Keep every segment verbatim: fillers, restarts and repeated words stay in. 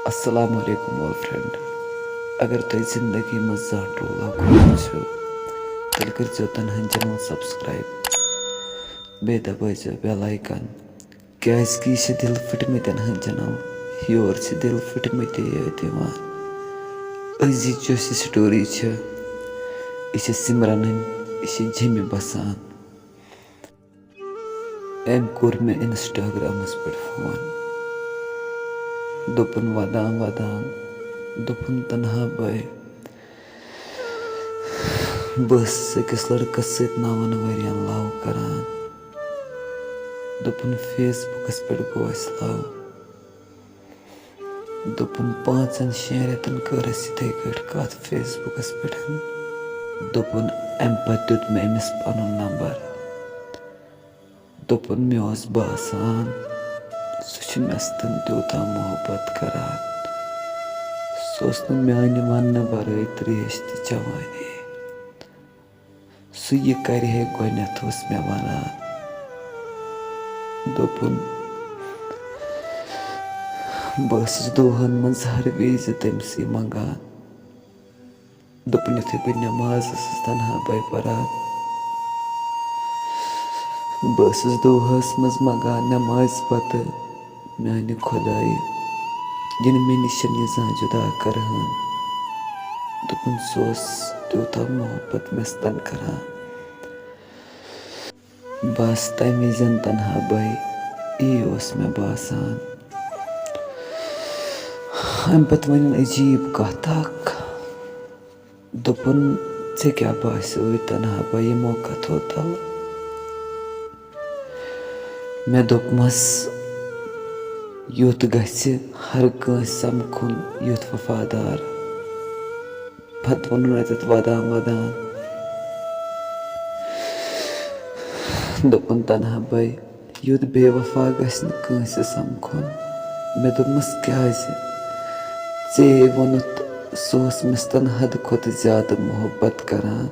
السلام علیکم all friend۔ اگر تۄہہِ زندگی منٛز زانٛہہ ٹوٗلہ گوٚمُت چھُ، تیٚلہِ کٔرۍزیو تنہا channel subscribe، بیٚیہِ دبٲیزیو bell icon، کیازِ کہِ یہِ چھِ دِل پھٕٹمٕتٮ۪ن ہٕنٛز channel۔ یور چھِ دِل پھٕٹمٕتۍ یٲتۍ یِوان۔ أزِچ یۄس یہِ story چھِ، یہِ چھِ سِمرَنٕنۍ، یہِ چھِ جیٚمہِ بسان۔ أمۍ کوٚر مےٚ Instagram-س پٮ۪ٹھ فون۔ دوٚپُن ودان ودان، دوٚپُن، "تنہا بھائی، بہٕ ٲسٕس أکِس لڑکس سۭتۍ نَوَن ؤرین love کران۔" دوٚپُن، "Facebook-س پٮ۪ٹھ گوٚو اَسہِ love۔" دوٚپُن، پانٛژن شٮ۪ن رٮ۪تن کٔر اَسہِ یِتھَے کٲٹھۍ کَتھ Facebook-س پٮ۪ٹھ۔ دوٚپُن، اَمہِ پتہٕ دیُت مےٚ أمِس پنُن نمبر۔ دوٚپُن، مےٚ اوس باسان، سُہ چھُ مےٚ سۭتۍ تیوٗتاہ محبت کران۔ سُہ اوس نہٕ میانہِ وننہٕ ورٲے تریش تہِ چٮ۪وانٕے۔ سُہ یہِ کرِ ہے گۄڈٕنٮ۪تھ اوس مےٚ ونان۔ دوٚپُن، بہٕ ٲسٕس دۄہن منٛز ہر وِزِ تٔمۍ سٕے منٛگان۔ دوٚپُن، یُتھُے بہٕ نٮ۪ماز ٲسٕس تنہا بے پران، بہٕ ٲسٕس دۄہس منٛز منٛگان نٮ۪مازِ پتہٕ، میانہِ خۄدایہِ، یِنہٕ مےٚ نِش یہِ زانٛہہ جُدا کرٕہن۔ دوٚپُن، سُہ اوس تیوٗتاہ محبت مےٚ سۭتۍ کران۔ بس تَمہِ وِزٮ۪ن تنہا بے، یی اوس مےٚ باسان۔ اَمہِ پتہٕ وَنن عجیٖب کَتھ اَکھ۔ دوٚپُن، "ژےٚ کیٛاہ باسیووُے تنہا بے یِمو کَتھو تَل؟" مےٚ دوٚپمَس، "یُتھ گژھِ ہر کٲنٛسہِ سَمکھُن یُتھ وفادار۔" پتہٕ ووٚنُن اَتٮ۪تھ ودان ودان۔ دوٚپُن، "تنہا بے، یُتھ بے وفا گژھِ نہٕ کٲنٛسہِ سمکھُن۔" مےٚ دوٚپمَس، "کیٛازِ؟ ژےٚ ووٚنُتھ سُہ اوس مےٚ سۭتۍ حدٕ کھۄتہٕ زیادٕ محبت کران۔"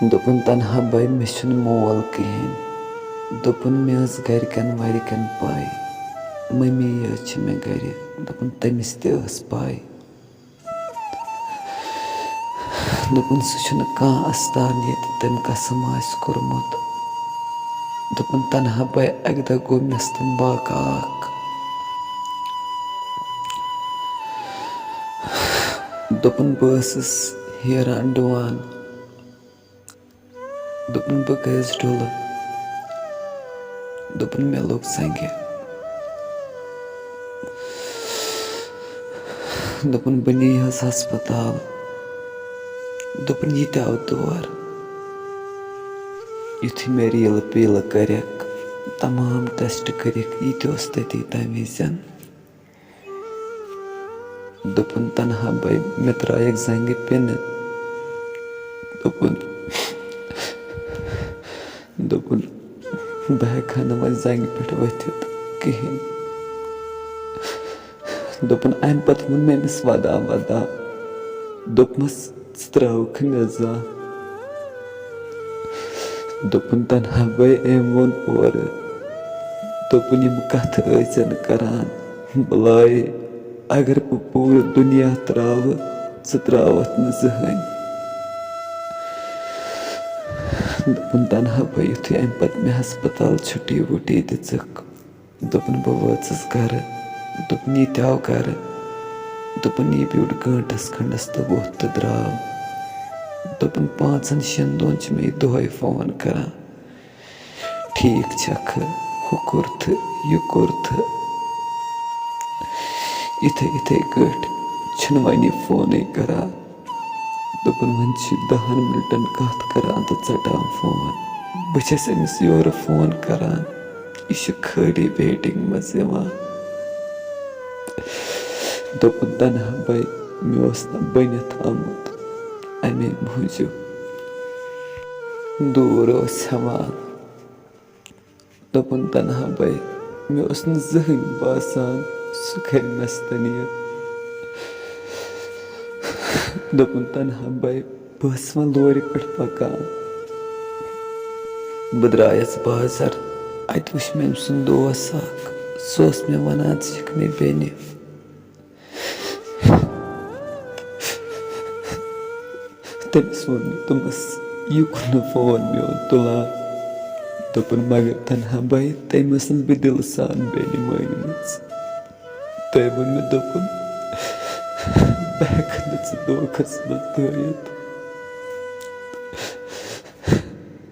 دوٚپُن، "تنہا بے، مےٚ چھُنہٕ مول کِہیٖنۍ۔" دوٚپُن، "مےٚ ٲس گرِکٮ۪ن ورِکٮ۪ن پَے، مٔمی یٲژ چھِ مےٚ گرِ۔" دوٚپُن، "تٔمِس تہِ ٲس پَے۔" دوٚپُن، "سُہ چھُنہٕ کانٛہہ اَستان ییٚتہِ تٔمۍ قسم آسہِ کوٚرمُت۔" دوٚپُن، "تنہا بے، اَکہِ دۄہ گوٚو مےٚ سۭتۍ واقعہ اَکھ۔" دوٚپُن، "بہٕ ٲسٕس ہیران ڈُوان۔" دوٚپُن، "بہٕ گٔیَس ڈُلہٕ۔" دوٚپُن، "مےٚ لوٚگ زنٛگہِ۔" دوٚپُن، "بہٕ نِیہَس ہسپتال۔" دوٚپُن، "یہِ تہِ آو تور۔ یُتھُے مےٚ ریٖلہٕ پیٖلہٕ کٔرِکھ، تمام ٹیسٹ کٔرِکھ، یہِ تہِ اوس تٔتی تَمہِ وِزٮ۪ن۔" دوٚپُن، "تنہا بے، مےٚ ترٛایَکھ زنٛگہِ پِنہٕ۔" دوٚپُن، دوٚپُن، "بہٕ ہٮ۪کہٕ ہا نہٕ وۄنۍ زنٛگہِ پٮ۪ٹھ ؤتھِتھ کِہیٖنۍ۔" دوٚپُن، اَمہِ پتہٕ ووٚن مےٚ أمِس ودان ودان، دوٚپمَس، "ژٕ ترٛاوکھٕ مےٚ زانٛہہ؟" دوٚپُن، "تنہا بے، أمۍ ووٚن اورٕ، دوٚپُن، یِم کَتھٕ ٲسۍ زَن کران، بَلاے، اگر بہٕ پوٗرٕ دُنیا ترٛاوٕ، ژٕ ترٛاوَتھ نہٕ زٕہٕنۍ۔" دوٚپُن، تنہا بے، یُتھُے اَمہِ پتہٕ مےٚ ہسپتال چھُٹی وُٹی دِژٕکھ، دوٚپُن، بہٕ وٲژٕس گرٕ۔ دوٚپُن، یہِ تہِ آو گرٕ۔ دوٚپُن، یہِ بیوٗٹھ گٲنٛٹس کھنٛڈس تہٕ ووٚتھ تہٕ درٛاو۔ دوٚپُن، پانٛژن شٮ۪ن دۄہن چھُ مےٚ یہِ دۄہے فون کران، "ٹھیٖک چھکھٕ، ہُہ کوٚرتھٕ، یہِ کوٚرتھٕ؟" یِتھے یِتھے کٲٹھۍ چھُنہٕ وۄنۍ یہِ فونٕے کران۔ دوٚپُن، وۄنۍ چھِ دَہَن مِنٹَن کَتھ کَران تہٕ ژَٹان فون۔ بہٕ چھَس أمِس یورٕ فون کَران، یہِ چھُ خٲلی ویٹِنٛگ منٛز یِوان۔ دوٚپُن، تنہا بھائی، مےٚ اوس نہٕ بٔنِتھ آمُت، اَمے موٗجوٗب دوٗر اوس ہٮ۪وان۔ دوٚپُن، تنہا بھائی، مےٚ اوس نہٕ زٕہٕنۍ باسان سُہ کَرِ مےٚ سۭتۍ یہِ۔ دوٚپُن، تنہا بھائی، بہٕ ٲسٕس وۄنۍ لورِ پٮ۪ٹھ پَکان۔ بہٕ درٛایَس بازر، اَتہِ وٕچھ مےٚ أمۍ سُنٛد دوس اَکھ، سُہ اوس مےٚ وَنان، "ژٕ چھَکھ مےٚ بیٚنہِ۔" تٔمِس ووٚن مےٚ، دوٚپمَس، "یہِ کُنہِ فون میون تُلان؟" دوٚپُن، "مگر تنہا بھائی، تٔمۍ ٲس نہٕ بہٕ دِلہٕ سان بیٚنہِ مٲنمٕژ۔" تٔمۍ ووٚن مےٚ، دوٚپُن، "بہٕ ہٮ۪کہٕ نہٕ ژٕ دھوکھَس منٛز تھٲوِتھ۔"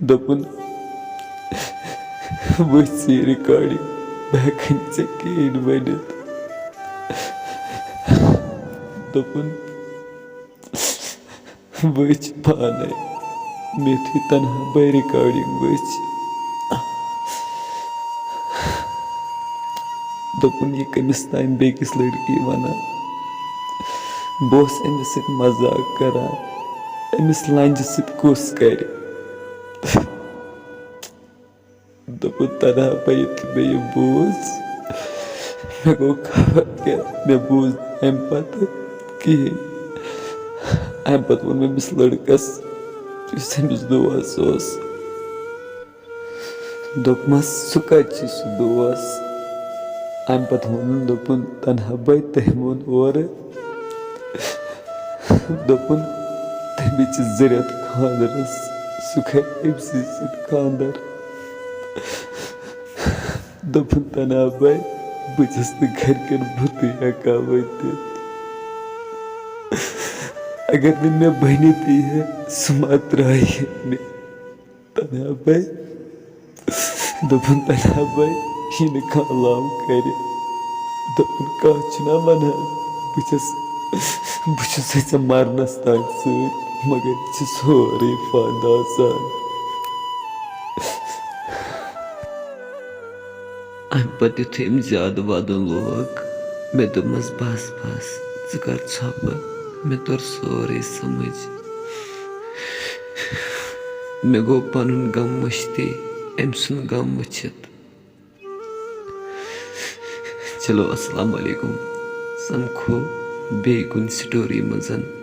دوٚپُن، "وٕچھ ژٕ یہِ recording، بہٕ ہٮ۪کہٕ نہٕ ژےٚ کِہیٖنۍ ؤنِتھ۔" دوٚپُن، "وٕچھ پانَے، مےٚ یُتھُے تنہا بھائی recording وٕچھ۔" دوٚپُن، "یہِ کٔمِس تام بیٚکِس لٔڑکی وَنان؟ بہٕ اوسُس أمِس سۭتۍ مذاق کران، أمِس لنجہِ سۭتۍ کُس کرِ؟" دوٚپُن، تنہا بھائی، یُتھُے مےٚ یہِ بوٗز، مےٚ گوٚو خبر کیٛاہ، مےٚ بوٗز نہٕ اَمہِ پتہٕ کِہیٖنۍ۔ اَمہِ پتہٕ ووٚن مےٚ أمِس لٔڑکَس، یُس أمِس دوس اوس، دوٚپمَس، "سُہ کَتہِ چھُ سُہ دوس؟" اَمہِ پتہٕ ووٚنُن، دوٚپُن، "تنہا بھائی، تٔمۍ ووٚن اورٕ۔" دوٚپُن، "تٔمِس چھِ زٕ رٮ۪تھ خانٛدرَس، سُہ کَرِ أمۍ سٕے سۭتۍ خانٛدر۔" دوٚپُن، "تنہا بھائی، بہٕ چھُس نہٕ گَرِکٮ۪ن بُتھٕے ہٮ۪کان ؤنِتھ۔ اگر نہٕ مےٚ بٔنِتھ یی ہے، سُہ ما ترٛایہِ ہے مےٚ؟" تنہا بھائی۔ دوٚپُن، "تنہا بھائی، یہِ نہٕ کانٛہہ love کرِ۔" دوٚپُن، "کانٛہہ چھُنہ وَنان، بہٕ چھَس، بہٕ چھُسَے ژےٚ مَرنَس تام سۭتۍ، مگر یہِ چھُ سورُے فَن آسان۔" اَمہِ پَتہٕ یُتھُے أمۍ زیادٕ وَدُن لوگ، مےٚ دوٚپمَس، "بَس، بَس، ژٕ کَر ژھۄپہٕ۔" مےٚ توٚر سورُے سَمٕجھ۔ مےٚ گوٚو پَنُن غم مٔشتٕے أمۍ سُنٛد غم وٕچھِتھ۔ چلو، السلام علیکم۔ سَمکھو بیٚیہِ کُنہِ story منٛز۔